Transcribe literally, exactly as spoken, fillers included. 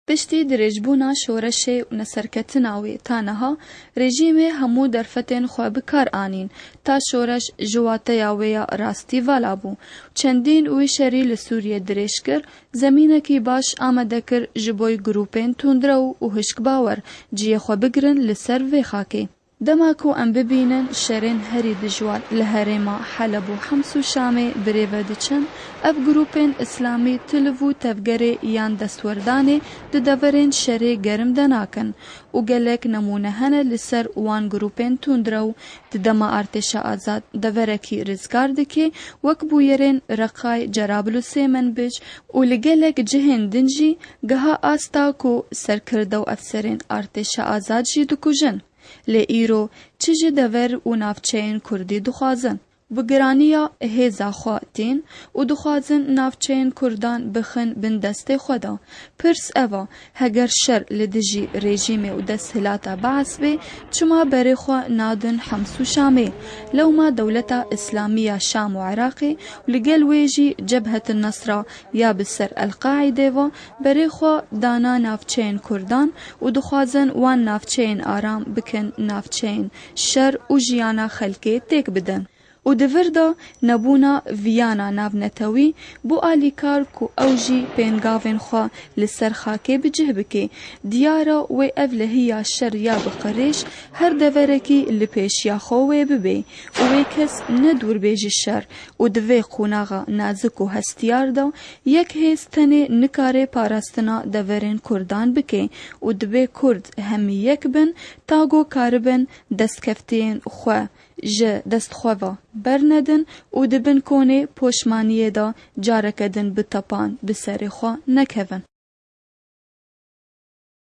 Piştî dirêjbûna şoreşê û neserketina wê ta niha, rejîmê hemû derfetên xwe bi kar anîn, ta şoreş ji wateya wê ya rastî vala bû. Çendîn wî şerî li Sûriyê dirêj kir, zemînekî baş amade kir ji bo grûpên tundrew û hişkbawer cihê xwe bigirin li ser vê xakê. Dema ku em bibînin şerên herî dijwar li herêma Heleb û Hems û Şamê birêve diçin, ev grûpên îslamî tiliv û tevgerê yan destwerdanê di deverên şerê germ de nakin û gelek nemûne hene li ser wan grûpên tundrew. Di dema artêşa azad deverekî rizgar dike, wek bûyerên Reqay, Cerablusê, Menbic û li gelek cihên din jî giha asta ku serkirde û efserên artêşa azad jî dikujin. Lê îro çi ji dever û navçeyên kurdî dixwazin? Bi giraniya hêza xwe tên û dixwazin navçeyên kurdan bixin bin destê xwe de. Pirs ev e, heger şer li dijî rejîmê û desthilata Beas bê, çima berê xwe nadin Hems û Şamê? Lewma dewleta îslamî ya Şam û Iraqê û li gel wê jî Cebhetin Nesra ya bi ser El-Qaîdê ve berê xwe dana navçeyên kurdan û dixwazin wan navçeyên aram bikin navçeyên şer û jiyana xelkê têk bidin. Û di vir de nebûna viyana navnetewî bû alîkar ku ew jî pêngavên xwe li ser xakê bi cih bike. Diyar e wê ev lehiya şer ya bi qirêj her deverekî li pêşiya xwe wê bibe û wê kes ne dûr bê ji şer û di vê qonaxa nazik û hestiyar de yek hêz tenê nikare parastina deverên kurdan bike û dibê kurd hemî yek bin ta ku karibin destkeftiyên xwe ji dest xwe ve bernedin û di bin konê poşmaniyê de careke din bi tepan bi serê xwe nekevin.